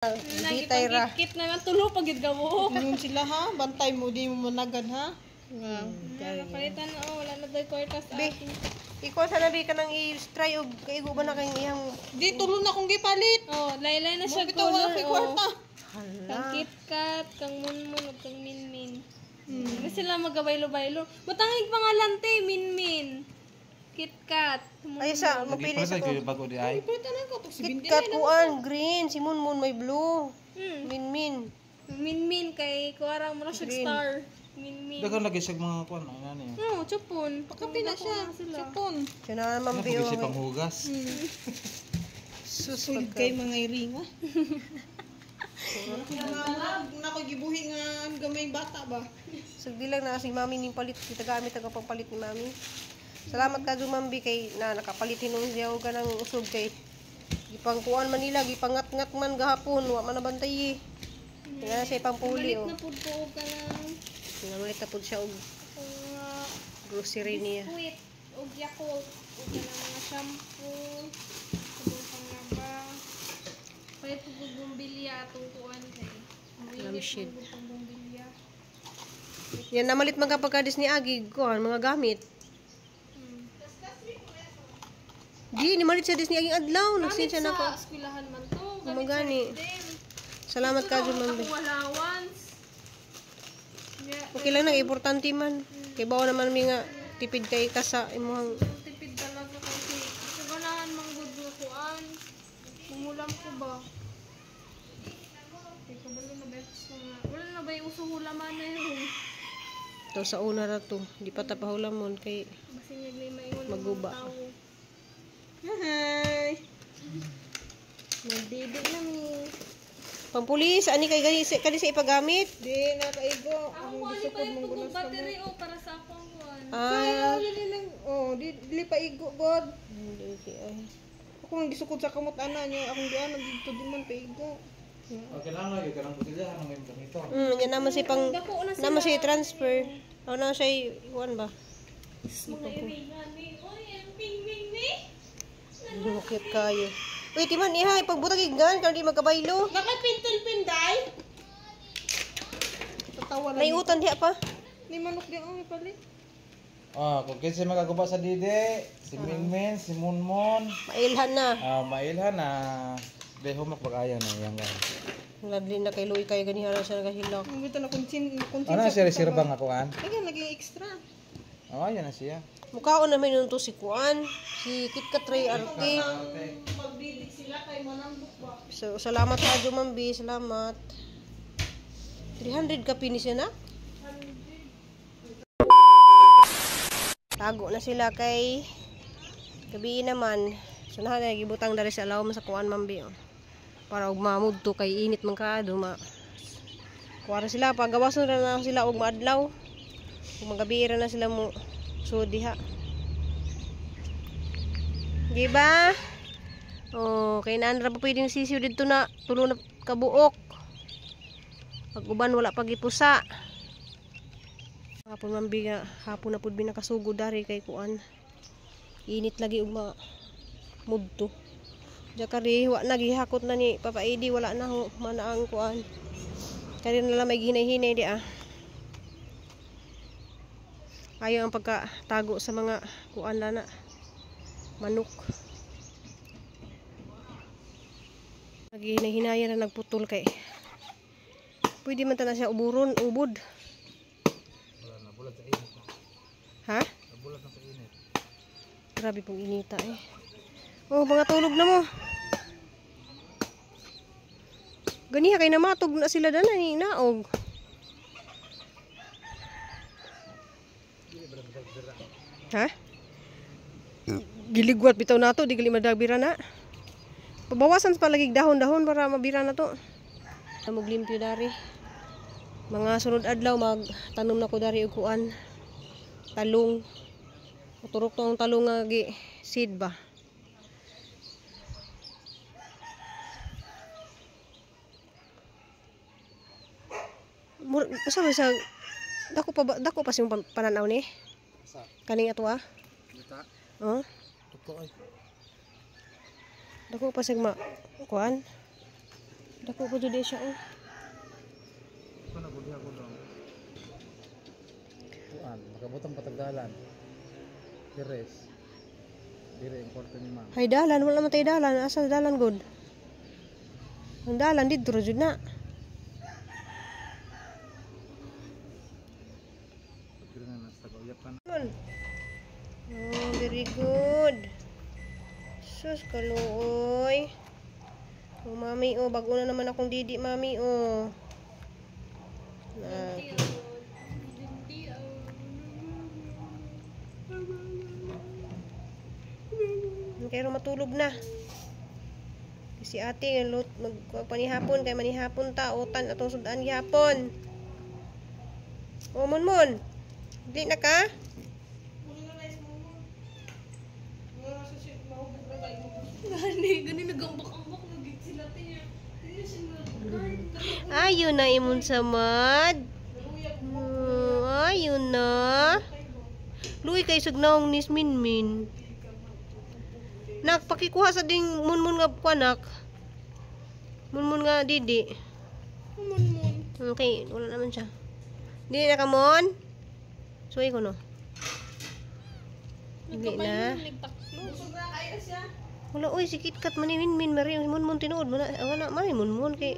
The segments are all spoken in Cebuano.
Bitay ra. Kit na lang tulo pag gid gawo. Ingon sila ha, bantay mo di mo managan ha. Napalitan na oh, wala na daw kwarta sa Be, atin. ikaw sa nabi ka nang i-try og kaigo ba na kayong iyang Di tulo na kong gipalit. Oh, laylay na siya Mo bitaw wala color. ko'y Oh. kwarta. Kang hala. KitKat, kang Munmun, ug kang Minmin. Hindi sila magabaylo-baylo. Matangig pangalan te, Minmin. KitKat. Munmun. Ay sa mapili sa ko. Kayo bago di ay. Palitan na ko tog si Bindi. KitKat kuan green, si Munmun may blue. Min Min. Minmin kay kuwarang mo na siya star. Minmin. Daghang lagi siya mga kuan ano ni. No, chupon. Pakapi na siya. Chupon. Siya na naman Ano biyo. pag siya panghugas? Sus Sulod kay mga iringa. Na ko gibuhi nga ang gamay bata ba. Sugdi lang na si mami ning palit kita gamit ang pagpalit ni mami. Salamat ka Mambi kay na nakapalit hinuon siya og kanang usog kay gipangkuan man nila gipangat-ngat man gahapon wa man nabantay eh. Kaya na siya ipangpuli Palit oh. na pud ko og kanang Namalit na pud siya og mga grocery niya. biskuit og Yakult ug kanang mga shampoo, sabon panglaba. Palit pud og bumbilya atong kuan kay Lamshid. Lamshid. Pang bumbilya. Yan namalit man kapag kadis ni Agi kuan mga gamit. Di ni malit siya Disney aging adlaw Gamit nagsin siya na ko. sa eskwelahan man to. Gamit Magani. sa dem. Salamat ka Mambi. Akong allowance. Yeah, Okay lang nang importante man. Kay bawa naman mi nga tipid kay ka sa imong tipid talaga kasi kaganahan mang good nga kuan. Humulam ko ba? Kay kabalo na ba yung mga wala na ba yung uso hulaman na yun? To sa una ra to. Di pa ta pahulamon kay Basin niya may maingon ng mga Maguba. tao. Hi. Magdidi na mi. Pampulis ani kay gani kani sa ipagamit. Di na kaigo. Ako Ang kuan gusto ko pa yung mong gulas battery o para sa akong kuan. Ah, Kaya lang oh, di dili pa igo god. hindi ay. Ako ang gisukod sa kamot ana niya, akong giana dito di man paigo. Okay lang lagi kanang botelya ano may gamito. Yan naman si pang Dako na sila. naman si transfer. O na siya kuan ba? Mga iringan ni. Oy, ang ping ping ni. Cute kayo. Uy, timan iha ipagbutag iggan karon di magkabaylo. Nakapintil pinday. Tatawa lang. May utan diha pa. Ni manok di ang palit. Ah, kung kinsa magaguba sa dide, si Minmin, si Munmon, Mailhan na. ah mailhan na beho makpag-aya na yang gan. Ladli na kay Luy kay ganiha ra siya nagahilak. Ang bitaw na kunsin kunsin. Ano siya reserva nga kuan? Ay, lagi extra. Oh, ayan na siya. Mukhaon naman nun to si Kuan, si KitKat Ray Arte. Pagdidik sila kay manambok ba. So, salamat ka Mambi, salamat. 300 ka pinis na? Tago na sila kay gabi naman. So na gibutang dari sa alawm sa kuan Mambi oh. Para og mamudto kay init man kaado ma. Kuara sila pagawason ra na sila og maadlaw. Ug magabi ra na sila mo so diha. Di ba? Oh, kay naan ra pa pwedeng sisiw didto na tulo na kabuok. Pag uban wala pa gipusa. Hapon man biga, hapon na pud bi nakasugod dari kay kuan. Init lagi ug ma mudto. Jakari wa na gihakot na ni Papa Edi, wala na ho mana ang kuan. Kari na lang may hinay-hinay di ah. Ayaw ang pagkatago sa mga kuan lana. Manok. Naghihinay-hinaya na nagputol kay. Pwede man ta na siya uburon, ubod. Wala na bulat sa init. Ha? Bulat na sa init. Grabe pong inita eh. Oh, mga tulog na mo. Ganiha kay namatog na sila dana ni naog. Ha? Giligwat bitaw nato, di gali madagbira na. Pabawasan pa lagi dahon-dahon para mabira na to. Muglimpyo dari. Mga sunod adlaw mag tanom na ko dari og kuan. Talong. Turok to ang talong nga gi seed ba. Mur usa ba sa dako pa ba, dako pa siyang pananaw ni? Sa Kaning ato ah. dita. Oh, Tuko ay. dako pa siyang ma kuan. Dako ko jud siya oh. Ano ko diha ko dong. Kuan, makabutang patagdalan. Pires. Dire ang kwarto ni ma'am. Hay dalan, wala man tay dalan. Asa dalan god? Ang dalan didto ra jud na. Dire na nasa taga-uyap ka na. Oh, very good. Sus, kaluoy. Oh, mami, oh, bago na naman akong didi, mami, oh. Na. Kaya matulog na. Si ate, magpanihapon, kay manihapon ta, utan atong sudan gihapon. Oh, Munmun. Di na ka? Gani nagambak-ambak nagig sila tinya. Hindi siya Ayun na imon samad. Ayun na. Luwi kay sugnaong nis Minmin. Nak, pakikuha sa ding Munmun nga kuanak. Munmun nga didi. Munmun. Okay, wala naman siya. Dili na ka mon? Suwi ko no. Dili na. Wala oy si KitKat man ni Minmin mari Munmun tinuod man na wala man ni Munmun kay.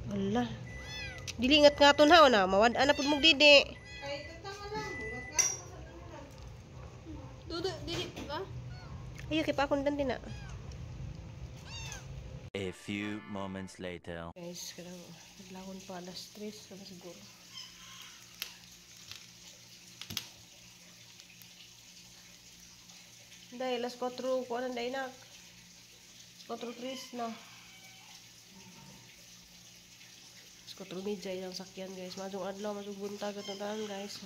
Wala. Dili ngat ngaton ha na mawad-an na pud mog didi. Ay, tatanga lang. Dudu, dili ba? Ayo kay pa akong dandi na. A few moments later. Guys, kanang adlawon pa alas 3 na siguro. Dahil alas 4 ko anong dahil nak. 4:03 na. Alas 4:30 ilang sakyan guys. Majong adlaw, majong buntag at tanan guys.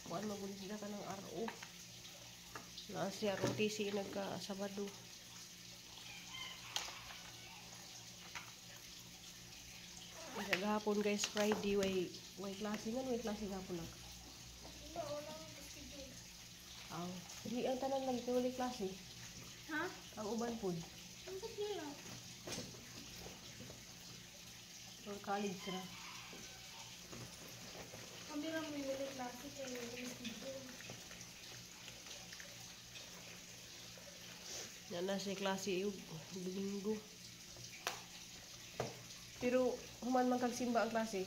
Kuan magud sila ka ng RO. Na si ROTC nagka-Sabado. Gahapon guys, Friday, way klase nga, way klase gahapon lang. Aw, di ang tanan lagi kay walay klase. Ha? Ang uban pud. Ang nila. Or college ra. Kami ra may walay klase kay walay schedule. Na na siya klase ug Domingo. Pero human man kag simba ang klase.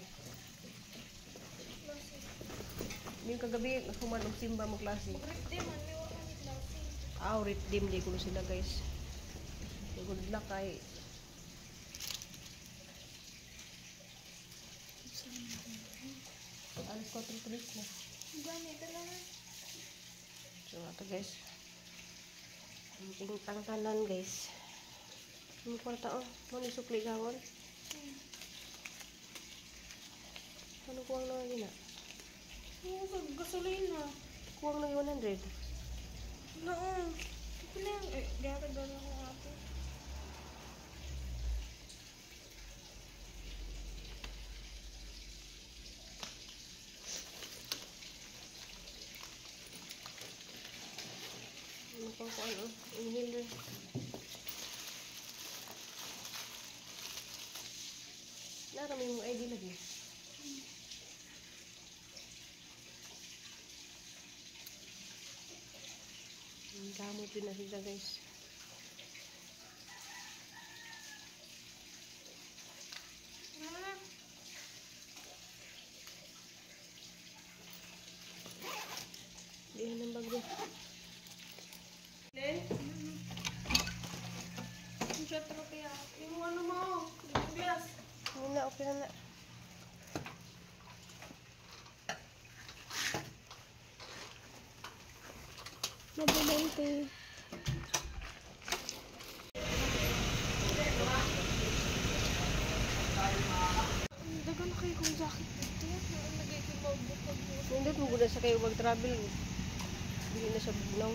Klase. Yung kagabi human og simba mo klase. Rip man may wala ni klase. Aw, rip dim di kuno sila guys. Good luck kay. Alas 4:03 na. Gani ka na. So ato guys. Ang tingtang tanan guys. Ang kwarta oh, mo ni sukli gawon. Ano kuwang na gina? Oo, gasolina. Kuwang na 100. Noon. Ito na yung, eh, gata gala ko ate. Ano pang kuan oh, inhaler. Narami mo ID lagi. Ang gamot din na sila guys. Ah, Di na ng bago. Len? Ang shot ko kaya. Yung ano mo, yung glass. Hindi na, okay na na. Mabubente. Dagan na kayo kong jacket dito. Nalagay ko magbukod. Nindot mo gud sa kayo mag-travel. Dili na siya bugnaw.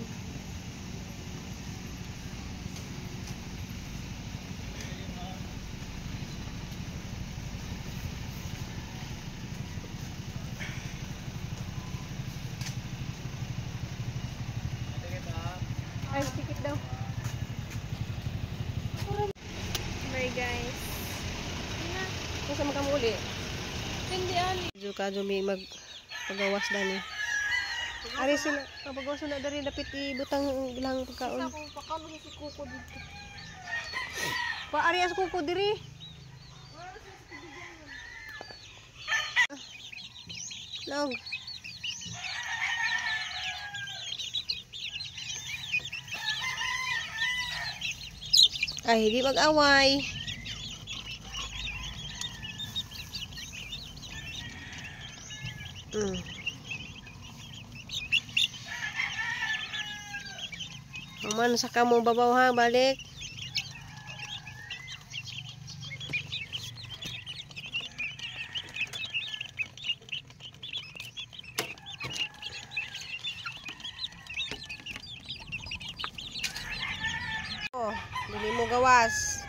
Ay, ticket daw. Asa man ka muli? Hindi ali. Medyo ka may mag pagawas dani. Ari sila, pagawas na dari dapit ibutang ilang pagkaon. Sa akong pakalo sa si Kuko dito. Pa ari as kuko diri. Log. Ay, di mag-away. Human sa kamo babaw ha, balik. Oh, dili mo gawas.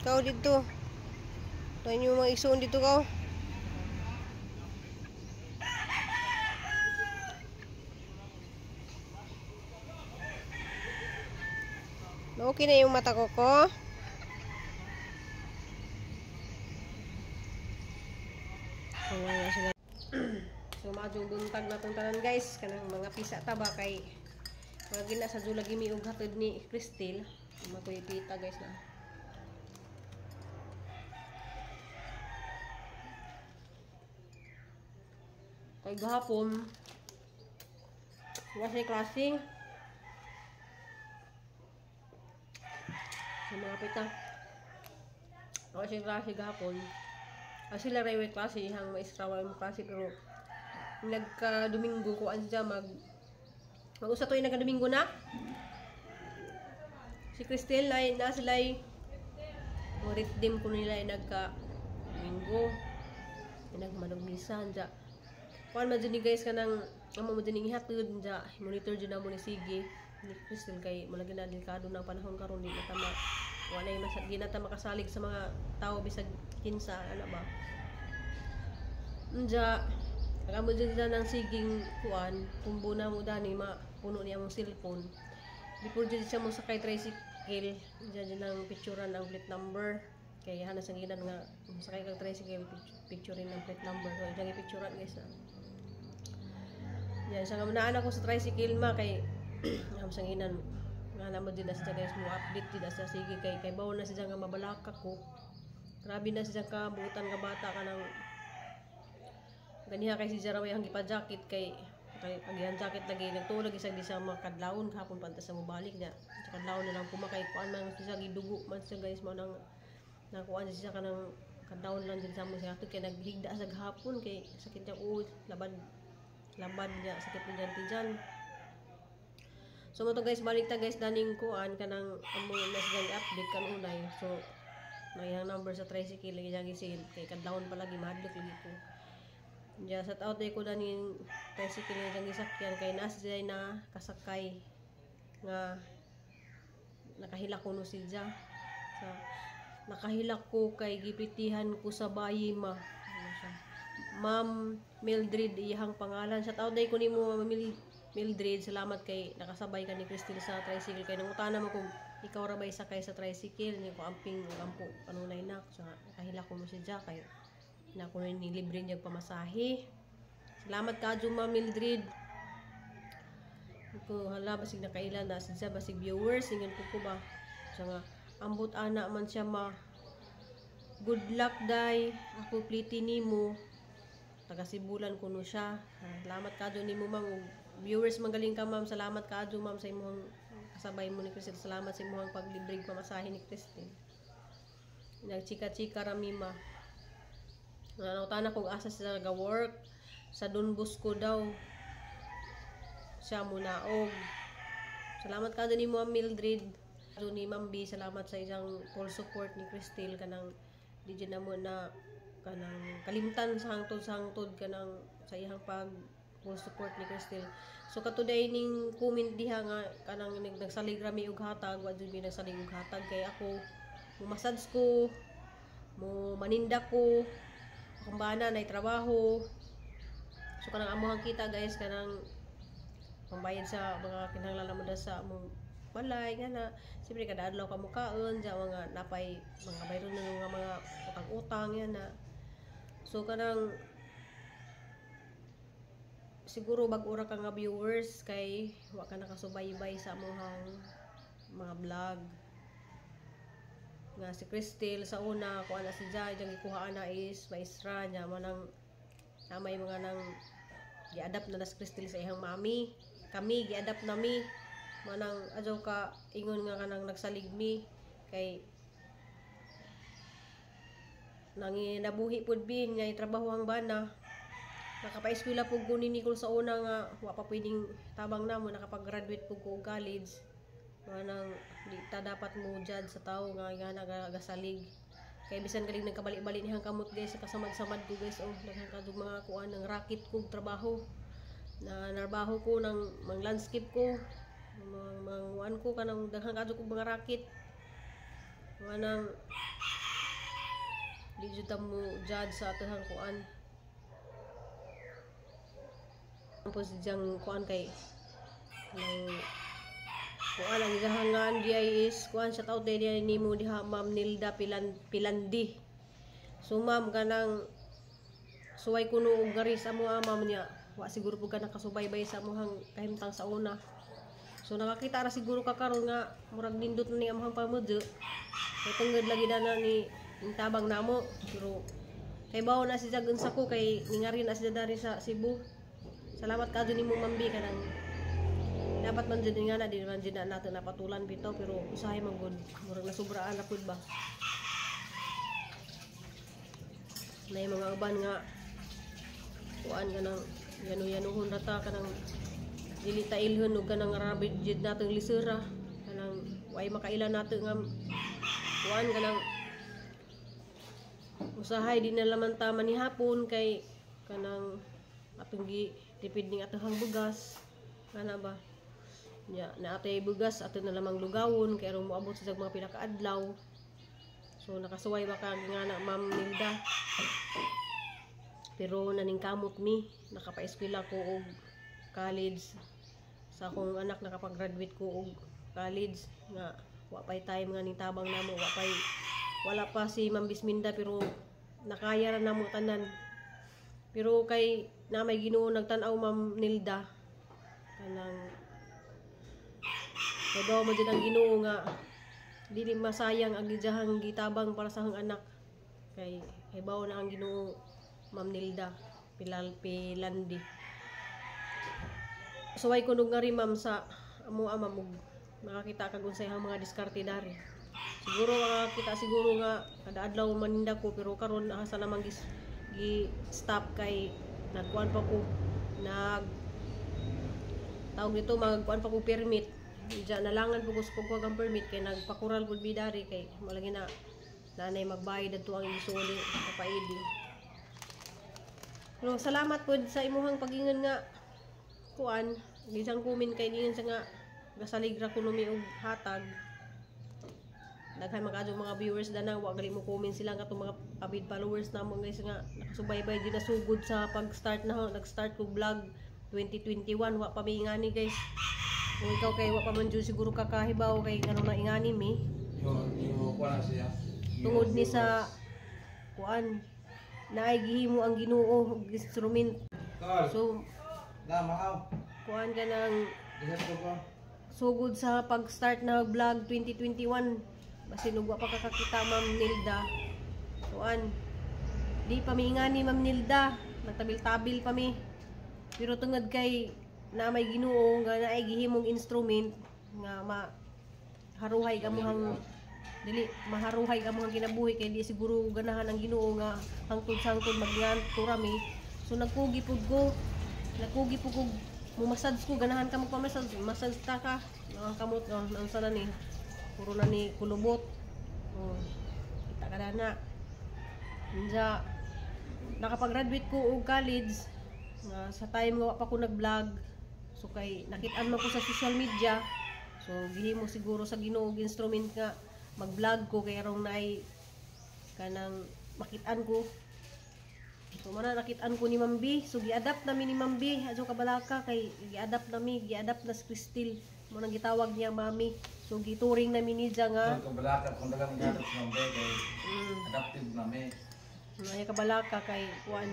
Ikaw dito. Tayo nyo mga isuon dito kaw. Okay na yung mata ko ko. Wala na sila. So maadjong buntag na tong tanan guys, kanang mga pisa ta ba kay mga gina sa dula gimi og hatod ni Cristel. Matoy pita guys na. Kay gahapon wala siya klase. Sa mga pita. Wala siya klase gahapon. Sila ray klase ihang maestra wala mo klase pero nagka Domingo ko siya mag-usa to yung nagka-Domingo na. Si Cristel ay na sila ay dim ko nila ay nagka-Domingo. Ay nagmanugmisa dya. Kuan man dyan ni guys kanang amo mo dyan ihatod dya. Monitor dyan na mo ni Sige ni Cristel kay malagi na delikado ng panahon karon di na tama wala ay di na ta makasalig sa mga tao bisag kinsa ana ba. Dya amo dyan dyan ng siging kuan kumbo na mo dani mapuno niya mong cellphone. Before dyan siya mo sakay tricycle dyan dyan ang picturean ang plate number. Kaya hanas ang ginan nga sakay kag tricycle picturein ang plate number. So dyan i-picturean guys na. Yan siya nga naan ako sa tricycle ma kay ang sanginan nga na mo din na siya guys mo update din na siya sige kay bawon na siya nga mabalaka ko. Grabe na siya ka buutan ka bata ka ng ganiha kay si Jaraway ang gipa-jacket kay ang jacket lagi nagtulog isang di siya makadlawon kahapon panta sa mobalik niya. Sa kadlawon na lang kumakay kuan man siya gidugo man siya guys mo nang nakuan siya kanang kadlawon lang din sa mo siya kay naghigda sa gahapon kay sakit niya uod labad niya sakit niya tiyan. So mo to guys balik ta guys daning kuan kanang amo na siya update kanunay. So nangihang number sa tricycle lagi siyang gisil kay kadlawon pa lagi mahadlok lagi ko. Diya shout out ko daning tricycle nga siyang gisakyan kay naa siya na kasakay nga nakahilak ko no siya. Sa nakahilak ko kay giplitihan ko sa bayi ma. Ano siya? Ma'am Mildred iyang pangalan. Shout out ko nimo Mildred, salamat kay nakasabay ka ni Cristel sa tricycle kay nangutana mo kung ikaw ra bay sakay sa tricycle ni ko amping ampo kanunay na. So nakahilak ko no siya kay na ko ni libre niya pamasahe. Salamat ka Ma'am Mildred. Ko hala basig nakailan na siya basig viewers ingon ko ba. Siya nga ambot ana man siya ma. Good luck day, ako pliti nimo. Taga Sibulan kuno siya. Salamat ka nimo ma'am. Viewers magaling ka ma'am. Salamat ka ma'am sa imong kasabay mo ni Cristel. Salamat sa imong paglibre pamasahe ni Cristel. Nagchika-chika ra mi ma. Nanutana kung asa siya ga-work sa Don Bosco daw siya munaog. Salamat ka ni mo Mildred. Ni Ma'am B, salamat sa isang full support ni Cristel kanang di jud na mo na kanang kalimtan sa hangtod kanang sa iyang pag full support ni Cristel. So katuday ning comment diha nga kanang nagsalig ra mi og hatag, wa jud mi nagsalig og hatag kay ako mumasads ko, mo maninda ko. Akong bana nay trabaho. So kanang amuhang kita guys kanang pambayad sa mga kinahanglan mo da sa among balay nga na siyempre kada adlaw ka mukaon sa mga napay mga bayron na nga mga utang-utang yan na. So kanang siguro bag-o ra ka nga viewers kay wa ka nakasubaybay sa amuhang mga vlog nga si Cristel sa una kuha na si Jai ang gikuhaan na is maestra niya manang na may mga nang gi-adapt na si Cristel sa iyang mami. Kami gi-adapt nami manang adyaw ka ingon nga kanang nagsalig mi kay nanginabuhi pud bin nga trabaho ang bana. Nakapa-eskwela pud ko ni Nicole sa una nga wa pa pwedeng tabang namo, nakapag-graduate pud ko og college. Manang di ta dapat mo judge sa tao nga nga nagasalig kay bisan galing nagkabali-bali niyang kamot guys, kasamad-samad ko guys, oh daghan kadtong mga kuan ng racket kog trabaho na narbaho ko ng mang landscape ko, mga kuan ko kanang daghan kadto kog mga racket. Manang di jud ta mo judge sa atohang kuan po si diyang kuan kay kanang kuan ang iyang ngan di is kuan. Shout out din nimo diha, Ma'am Nilda Pilandi. So ma'am, kanang suway kuno og ngari sa amo ma'am niya wa siguro pud ka nakasubaybay sa amuhang kahimtang sa una. So nakakita ra siguro ka karon nga murag nindot na ni amuhang pamudyo kay tungod lagi dana ni tabang namo. Pero kay bawo na si jag unsa ko kay ningari na siya dari sa Cebu. Salamat ka nimo Ma'am B, kanang dapat man jud nga na di man jud na nato napatulan bitaw, pero usahay man gud murag nasubraan na pud ba. Nay mga uban nga kuan kanang yanu-yanuhon ra ta, kanang dili ta ilhon og kanang rabid jud natong lisura, kanang way makaila nato nga kuan kanang usahay di na laman ta manihapon kay kanang atong gi tipid ning atohang bugas kana ba nya na atay bugas ato na lamang lugawon kay aron moabot sa mga pila ka adlaw. So nakasuway ba ka nga na Ma'am Nilda, pero naningkamot mi, nakapa-eskwela ko og college sa akong anak, nakapag-graduate ko og college nga wa pay time nga ning tabang namo, wa pay wala pa si Ma'am Bisminda pero nakaya ra namo tanan. Pero kay na may Ginoo nagtan-aw Ma'am Nilda, kanang kay mo jud ang Ginoo nga dili masayang ang gijahang gitabang para sa akong anak kay hibaw na ang Ginoo Ma'am Nilda Pilandi. Suway ko nga rin ma'am sa amo ma'am ug makakita kag unsay ang mga diskarte dari. Siguro makakita siguro nga kada adlaw maninda ko, pero karon asa namang gi stop kay nagkuan pa ko, nag tawag nito, magkuan pa ko permit. Diyan nalangan po ko sa pagkuha ang permit kay nagpakural pud mi dari kay malagi na nanay magbayad adto ang isuli papaidi. Pero salamat pud sa imuhang pagingon nga kuan, gisang kumin kay ningon sa nga gasalig ra kuno mi og hatag. Daghan man kaadto mga viewers dana wa gali mo comment sila nga atong mga avid followers namo guys nga nakasubaybay di na sugod sa pag-start na nag-start kog vlog 2021 wa pa mi ingani guys. Kung ikaw kay wa pa man jud siguro kakahibaw kay ngano na ingani mi. Yo kuan na siya. Tungod ni sa kuan naay gihimo ang Ginoo og instrument. So na maaw. Kuan ka nang sugod sa pag-start na vlog 2021. Basin ug wa pa kakakita Ma'am Nilda. Kuan di pa mi ingani Ma'am Nilda, nagtabil-tabil pa mi. Pero tungod kay na may Ginoo nga naay gihimong instrument nga maharuhay ka mohang dili maharuhay ka mohang kinabuhi kay di siguro ganahan ang Ginoo nga hangtod sa hangtod magyanto ra mi. So nagkugi pud ko, nagkugi pud ko mumassage ko, ganahan ka magpa-massage, massage ta ka. Ang kamot no, unsa na ni? Puro na ni kulubot. Oh, kita ka na. Unsa nakapag-graduate ko og college nga sa time nga wa pa ko nag-vlog. So kay nakit-an man ko sa social media. So gihimo siguro sa Ginoo og instrument nga mag-vlog ko kay arong naay kanang makit-an ko. So mana nakit-an ko ni Ma'am B. So gi-adapt nami ni Ma'am B. Adyo kabalaka kay gi-adapt nami, gi-adapt na si Cristel. Mo nang gitawag niya mami. So gituring na niya nga Kung balaka, kung dagang gatas ng be, kay adaptive na me. Ay kabalaka kay kuan.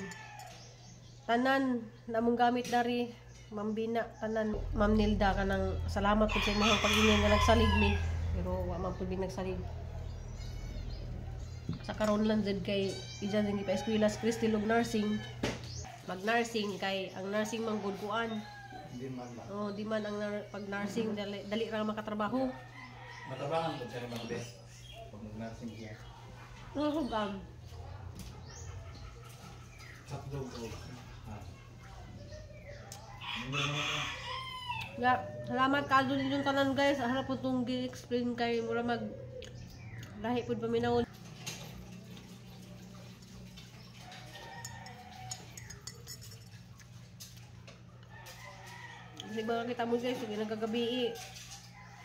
Tanan namong gamit dari Ma'am Bina, tanan Ma'am Nilda, kanang salamat pud sa imong pag-ingay nga nagsalig mi. Pero wa man pud mi nagsalig. Sa karon lang jud kay ija jud gipa-eskwela si Cristel og nursing. Mag-nursing kay ang nursing man gud kuan. Hindi man ba. Oh, di man ang pag nursing dali, dali ra makatrabaho. Matabangan po siya ni Ma'am Be. Pag nag-nursing siya. Nahugam. Sakdog ko. Ha. Hindi naman ako. Ya, salamat kaadto ninyong tanan, guys. Harap po itong gi-explain kay mura mag lahi pud paminaw. Kasi mga kita mo, guys, sige nagkagabi eh.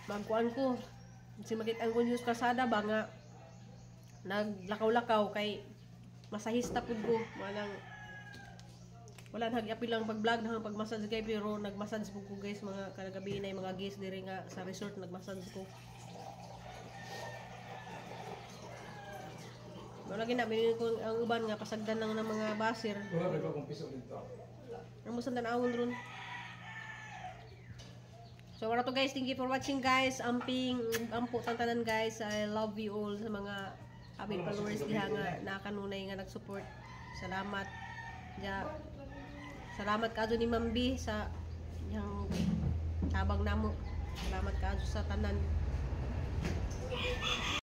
Magkuan ko. Kasi makita ko news kasada ba nga naglakaw-lakaw kay masahista pud ko. Manang wala na hagyapil lang pag-vlog na pag-massage kay, pero nag-massage pud ko, guys, mga kagabi na yung mga guests diri nga sa resort, nag-massage ko. Wala gina ko ang uban nga pasagdan lang ng mga baser. Wala ba kung piso dito? Ang musan tanawon ron. So wala to, guys, thank you for watching, guys. Amping ampo tantanan, guys. I love you all sa mga avid followers diha nga nakanunay nga nag-support. Salamat. Ja. Salamat kaadto ni Ma'am B sa yang tabang namo. Salamat kaadto sa tanan.